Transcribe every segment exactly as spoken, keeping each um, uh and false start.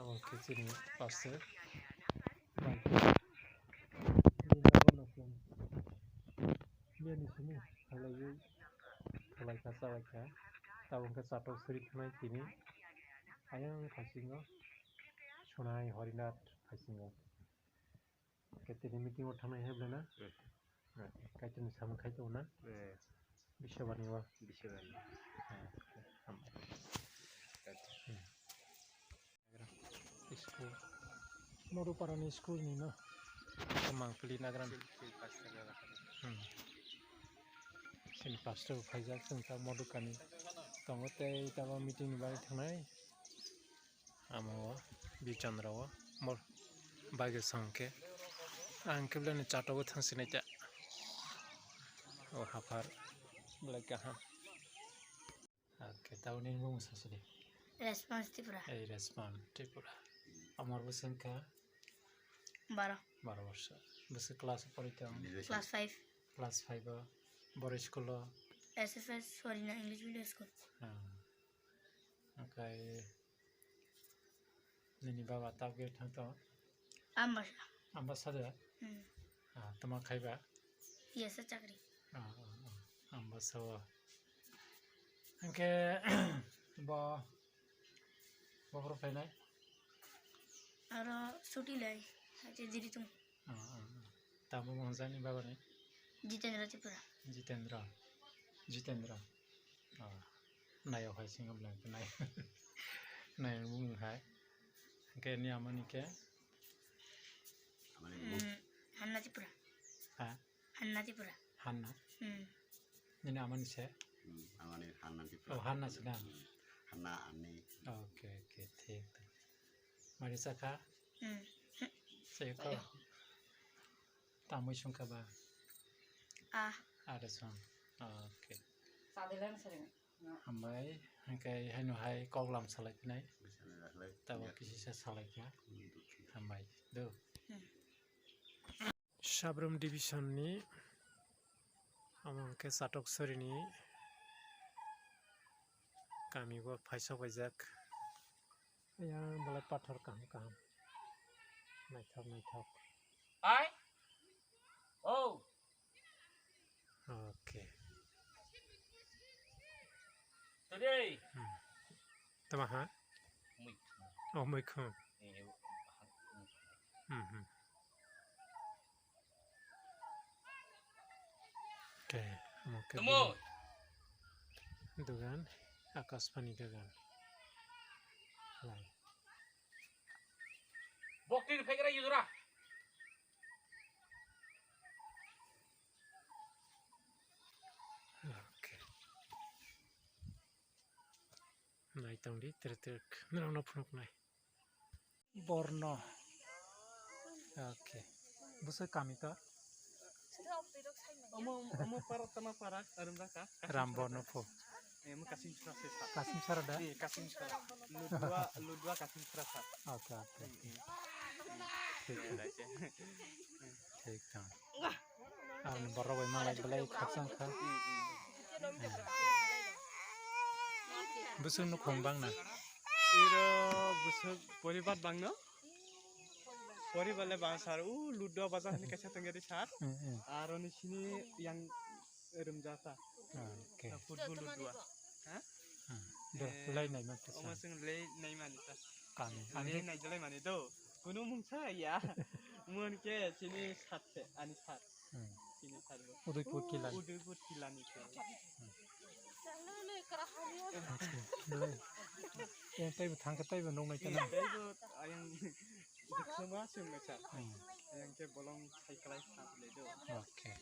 Omo khe chini pastor. Bini nogo no chwng biyani simi khalaiwi khalai kha, chalai kha. Tabuk khe chatok suri thanai tini ayang phaisingo Sonai Horinath phaisingo. Khe tini meeting o thangnai hai bwlai na? Hmm. Kaitorni samung khai tongo na? Eh. Biswani o? Biswani. Ah, hambai. School. Moduparani school ni no? Mangpili nagram. Hmm. Chini pastor bo phaijak chwng ta Modukani tongo tei tabuk meeting ni bagwi thangnai. Amo o Bichandra o mol bagwi song khe ang khe belai no chatok o thang sinai ta o haphar belai kaham. Okay, tabuk nini bumung sasidi. Response Tripura. Ei Response Tripura. Amor bwswk wngkha Baro. Baro borso. Bwswk class o pori tong? Class five. Class five o. Boro school o? S F S Horina English Medium School. Ah. Okai nini baba tabuk thang to? Ambasa. Ambasa de? Hmm. Ah, tama khaiba? Yes, chakri. Ah, ah, ah. Ambasa o. Hingke bo, bo boro phainai? Aro suti lai, hache jiri tung. Ah, ah, ah. Tamo mangsa ni baba ni? Jitendra Tripura. Jitendra. Jitendra. Ah. Nayo hai singa bwlai khe nai. Nayo bumung hai. Hingke ni amani khe? Amani bumung? Mm, Hanna Tripura. Ha? Hanna Tripura. Hanna? Hmm. Nini amani se? Hmm, amani Hanna Tripura. Oh, Hanna se na? Hmm. Hanna ani. Okay, okay, thik, thik. Mari sakha? Hmm. Seko. Tamui sungkha ba? Ah. Ada song. Okay. Hambai, hingke haino hai koklam salai phinai. Tabo kisi se salai kha. Hambai, do. Hmm. Sabrum division ni, omo hwnkhe Chatok Sori ni kami o phaisok paijak. Yang belai pathor kaham kaham. Naithok naithok. Hai? Oh. Okay. Today. Hmm. Tama ha? Muikhum. Oh, muikhum. Eh, muikhum. Hmm, hmm. Okay, omo khe Tamo. Dugan, Akashbani dugan. Lai. Bokti ni phaikra yudra. Okay. Nai tong di, trek trek. Norok no phunuk nai. Borno. Okay. Bwswk kami to? Omo, omo para tama para, arum raka. Ram Borno pho. Eh, mo Kasim Sara se sa. Kasim Sara da? Eh, Kasim Sara. Ludua, Ludua Kasim Sara sa. Okay, okay, okay. Thik, thik. Thik tong. Ang borok bai malai belai khakchang kha. Bwswk nukhung bang na? Iro bwswk poribar bang no? Poribar le bang sar. U Ludo bazar ni kaisa tongya di sar. Hmm, hmm. Aro ni sini yang rumjata. Okay. Football Ludo. Ha? Hmm. Do, eh, lei nai ma kisa. Omo sing lei nai mani ta. Kami. Lei nai jalai mani do. Kunu mungsa ya. Mun ke sini sat se, ani sat. Hmm. Sini sat bo. Udaipur kila. Udaipur kila ni ke. Hmm. Acha, belai. Eh, taibo thangkha, taibo nuknai tana. Taibo ayang dikhoma sungnacha. Hmm. Ayang ke bolong saiklai sa le do. Okay.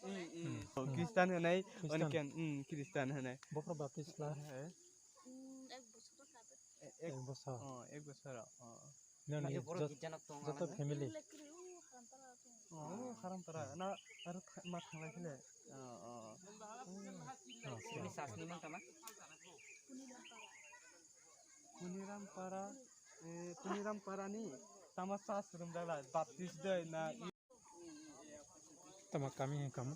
Hmm, hmm. Hmm. Oh, Christian hanai, Christian. Oniken, hmm, Christian hanai. Bokro Baptist la. Eh? Hmm, ek bosor. Ek, ek bosor. Oh, ek bosor. Oh. Nani joto family. Oh, haram para. Na, aro ma thanglai khile. Oh, oh. Oh, sini sasni mang tama? Puniram para, eh, Puniram para ni tama sas rumdala Baptist dei na. Tama kami hai kamo?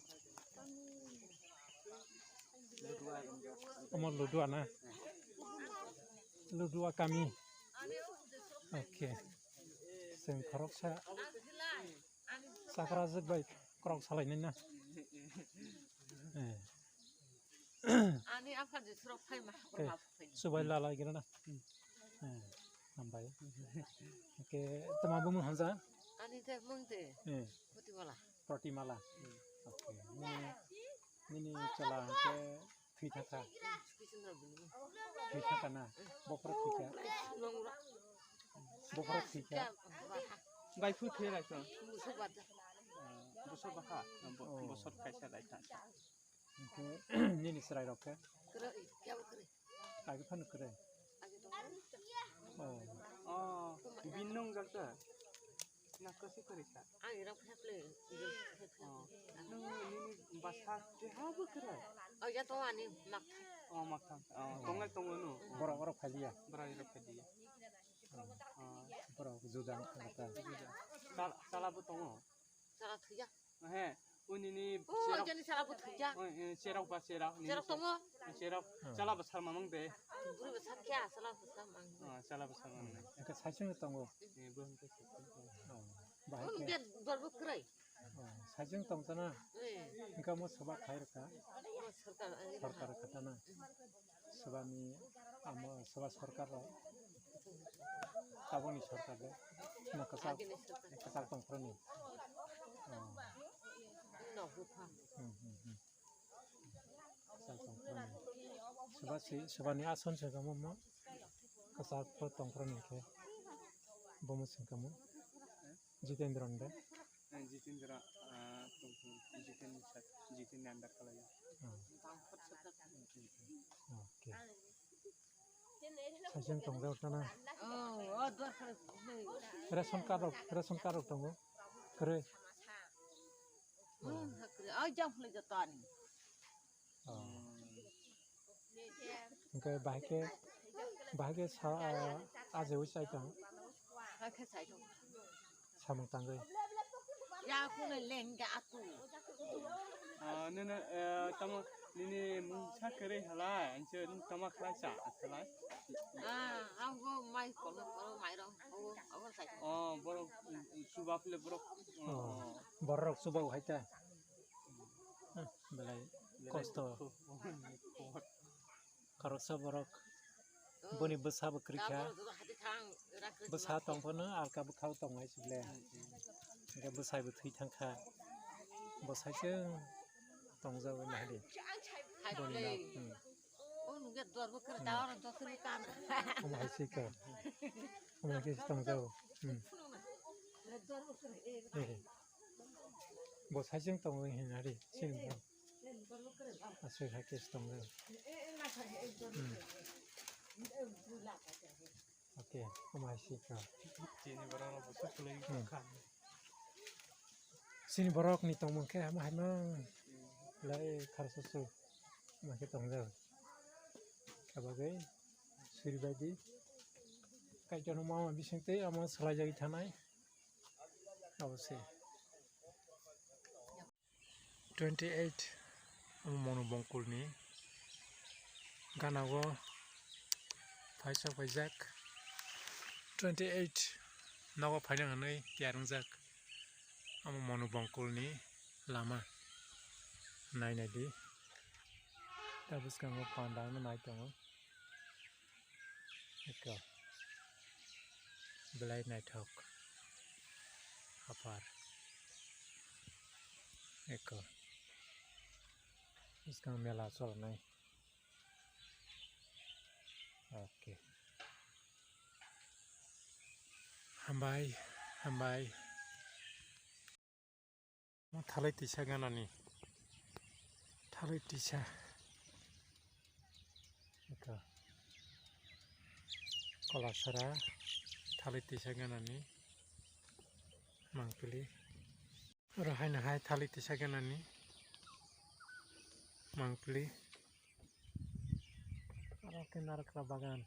Omo Ludua na? Ludua kami. Okay. Chwng khoroksa chakrajwk bai kwrwk salainai na. Eh. Ani aphani surok phai ma, okay. Hakhor ma phai. Subai lalai gira na. Hmm. Eh, hambai. Okay, tama bumung hamja? Ani te mung te. Eh. Protibala. Protimala. Hmm. Okay. Nini, nini chwla hwnkhe thwi thangkha. Thwi thangkha na? Bokhorok thwikha? Bokhorok thwikha? Bai phuru thwi lai kha. Bwswk baha. Bo-, oh. Bosor kaisa lai kha. Hwnkhe nini chwrairok khe? Agi phano kwrwi? Oh. Oh, bini nung jak da? Na kwswi kwrwi kha? Ang rang phai play. Oh. Nung nini bwsa keha bo kwrwi? Oh, ya to ani mak. Oh, mak tham. Oh, tongnai tongo no? Borok oro phaliya? Borok oro phaliya. Oh. Borok juda wngkha ta. Juda. Chal-, chala bo tongo? Chala thwiya. He, unini. Oh, cherok. Jani chala bo thwiya. Oh, eh, cherok ba cherok, nini cherok tongo? Eh, cherok. Hmm. Chala ba salma mang de. Buru ba sakya, chala ba salma mang. Oh, chala ba salma mang. Engka saisung tongo. Eh, bo engka saisung tongo. Oh, bahai. Unini dorbo kwrwi. Oh, saisung tong tana. Eh. Engka mo soba khai rwkha. Mo sorkar, eh, sorkar kha tana. Soba ni amo soba sorkar rok. Taboni sorkar de. Na kwchak, agini sorkar. Kwchak tong phuru ni. Oh. No, bupha. Hmm, hmm, hmm. Kwchak tong phuru ni. Soba si, soba ni ason se kamo mo. Kwchak pho tong phuru ni khe. Bomo sing kamo. Jitendra ni de. Eh, Jitendra, ah, tong phuru, Jiten ni sa-, Jiten ni under khalai. Hmm. Okay. Sajeng tongjak sana. Oh, oh, dua kali. Ration card rok, ration card rok tongo. Kwrwi. Hmm, kwrwi. Oh, jam khlai joto ani. Oh. Hwnkhe bahai khe, bahai khe sa, ah, ajeui chai tong. Bahai khe chai tong. Samung tangwi. Ya, kunu lengga aku. Ah, nini, eh, tamo, nini mungsa kwrwi halai, anche nini tama khlai cha, khlai. Ah, ang bo mai kono, kono mairong, oh, abo sai. Oh, borok, mm, mm, chuba phle borok. Oh, oh. Borok chuba hai ta. Hmm, belai kosto. Khoroksa borok boni bwsa bo kwrwi kha. Bwsa tong phano alka bwkhao tong hai se ble. Hwnkhe bwsai bo thwi thang kha. Bwsai se tong jak bai nahadi. Boni lab, hmm. Omo hai se kha. Omo hai se tong jak. Hmm. Bo saichung tongo hinari, sini bo. Aswk hai khe se tongo. Hmm. Okay, omo hai se kha. Chini borok rok bo suk kwlwi kha. Chini borok ni tongmung khe omo hai ma lai kharsa su ma khe tongjak. Abagwi suri bai di. Kaitorno mama bising tei omo swlai jagwi thanai. Abo se. Twenty eight, omo Monu Bongkulni gana o phaisa paijak. Twenty eight nogo phaina hwnwi tiyar wngjak. Omo Monu Bongkulni lama. Nai nai di. Ta bwskango panda wngwi nai tongo. Eko. Belai naithok. Haphar. Eko. Bwskang mela cholnai. Okay. Hambai, hambai. Thalai tisa ganani. Thalai tisa. Ito. Kolasara. Thalai tisa ganani. Mangpili. Oro haino hai thalai tisa ganani. Mangpili. Oro khe narikra bagan.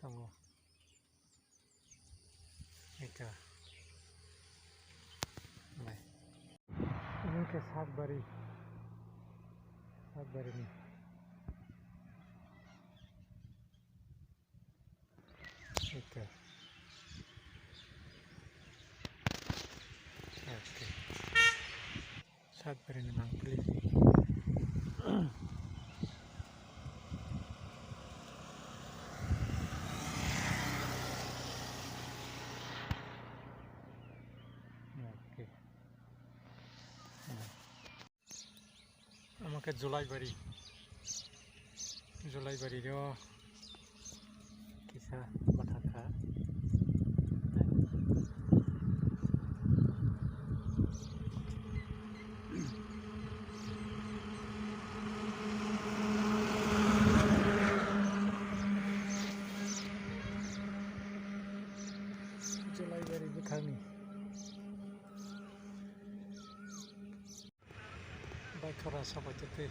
Tongo. Eka. Bai. Ini ke Sakbari. Sakbari ni. Okay. Okay. Sat beri ni mangpili. Okay. Omo khe Julaibari, Julaibari o kisa bathakha. Julaibari bwkhakni. Bai khora sabai tei tei.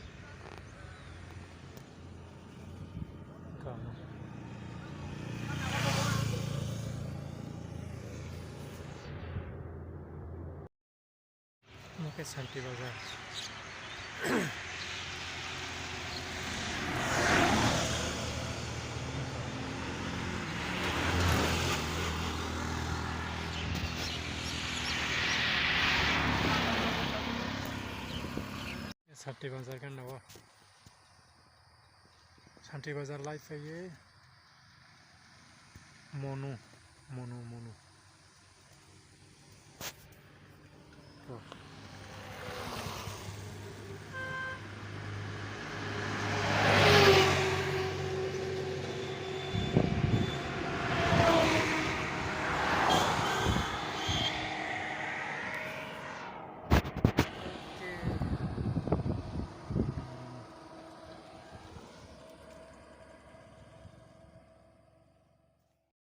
Gana. Omo khe Santi Bazar. Santi Bazar gana o. Santi Bazar lai phaiwi Monu, Monu, Monu.